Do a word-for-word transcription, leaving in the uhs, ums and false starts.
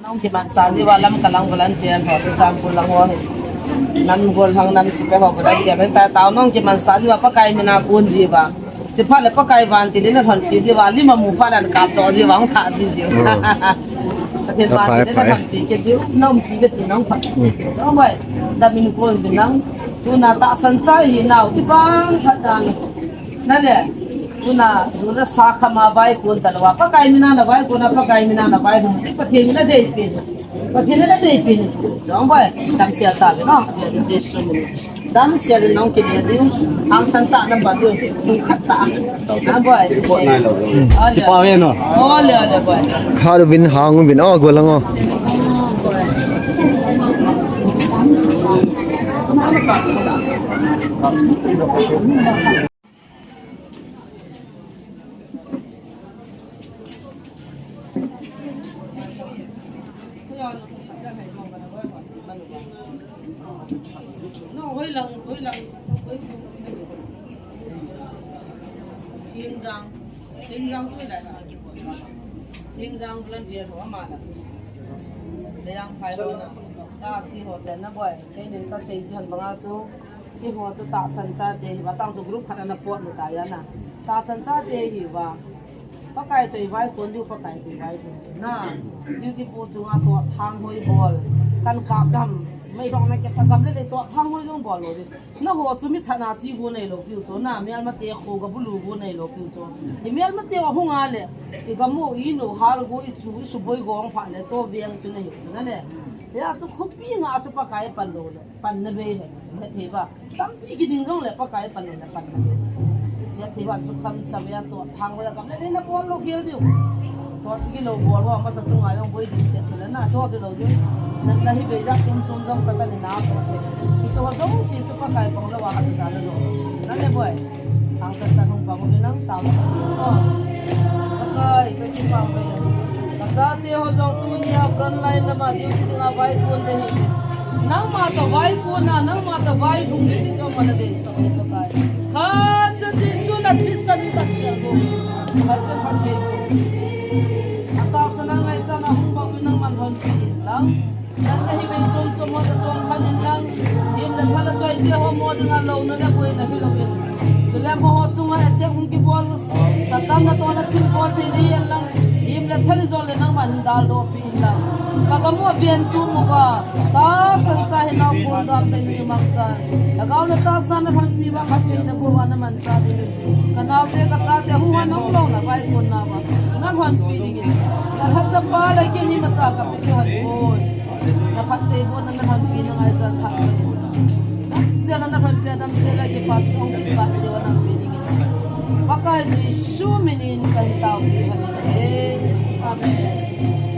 Nong kimansa jiuva Lamka lang volunteer ho, Churachandpur lang ho hi. Nam gollhang nam sepai ho volunteer. Hita tao nong kimansa jiuva Pakai mina kon jiuva. Chuphat le Pakai vantil in alhonpi jiuva. Lim amu phat le kap to jiuva. Hung tha ji jiu. Hmm. Pathen vantil in alhonpi kit jiu. Nom pi kit jiu nong phat. Hmm. Chong boi. Damin kon jiu nang. Tuna tahsan cha hi nau kibang phat dan. Nale, tuna, tuna sa kama vaikon talou va. Pakai mina na vaikon a, Pakai mina na vaikon. Pathen mina dei pin. Pathen mina dei pin. Nong boi, damsel ta ve nong. Damsel nong kin ya diu. Hangsan ta na ba diu. Khat ta. Nong boi. Ole. Kipa ve no. Ole, ole boi. Kha du vin hang vin. Oh, gollhang oh. Hingjang, Hingjang tu lai na. Hingjang volunteer ho ama la. Leyang phai ho na. Ta si ho ten na boi. Keinin kasei ji han banga chu. Hiho chu tahsan chate hiuva, tang chu group khat ana pot nu ta ya na. Tahsan chate hiuva. Pakai toh i vaikon diu, Pakai toh i vaikon diu. Na, duty post chunga toh thang hoi bol. Kan kap dam. Meilhong na kikap gam le le toh thang hoi jong bol lou di. Naho chu mi thana chi gu neilou piu chu. Na, melmate kho ga bulu gu neilou piu chu. I melmate va hung a le. I gam u i nu hal gu i chu i suboi gong phat le chu veng chu nahi chu na le. Ya chu khopi nga chu Pakai pan lou le. Pan na bei he, na thei ba. Tampi kiding jong le Pakai pan na pan na bei. Na thei ba chu kham cha ve a toh thang ve a kam le na bol lou khel diu. Toh kilou bol ho masa chunga jong boi ding se le na toh chu lou diu. Na, na hi bei ja chum chum jong Satan in na toh thei. Chu ho jong si chu Pakai pang lou a ha ta le lou. Na le boi. Hangsan ta hung pang u nang tam. Oh. Pakai, ka kipah e. Ka chate ho jong tunia front line lama duty dinga vaikon ding ahi. Nangma toh vaikon a, nangma toh vai lhung ding ti chu mana deisah e Pakai. Khat cha Jesu na thisa ni ka chia ko. Khat cha Pakai ko. Atahsan a ngaichat a hung bang u nangman lhonpi in lang. Nang nahi bei chom chom ho chom khan in lang. Him le pha le choi te ho mo dinga louna le boina hilou in. Chule amaho chunga attack hung kibol u. Satan natoh na thil bol thei ding in lang. Him le thal ijol le nangman hin daldoh pi in lang. Ka gam u a ventu mu va. Tahsan cha hi nao kon dam thei ni mang cha. Lhagao le tahsa na lhonpi va khat thei na bou va na man cha ding. Ka naote ka chate hu va nang lou na vaikon na va. Na lhonpi ding in. Na lhachapa le kei ni ma cha ka pe chu han koi. Na phattheibohna na lhonpi na ngaichat phat. Damsel a na lhonpi a damsel a kipa chu hung kipa sel a na pe ding. Pakai Jesu minin kahin taopi ahi. Amen.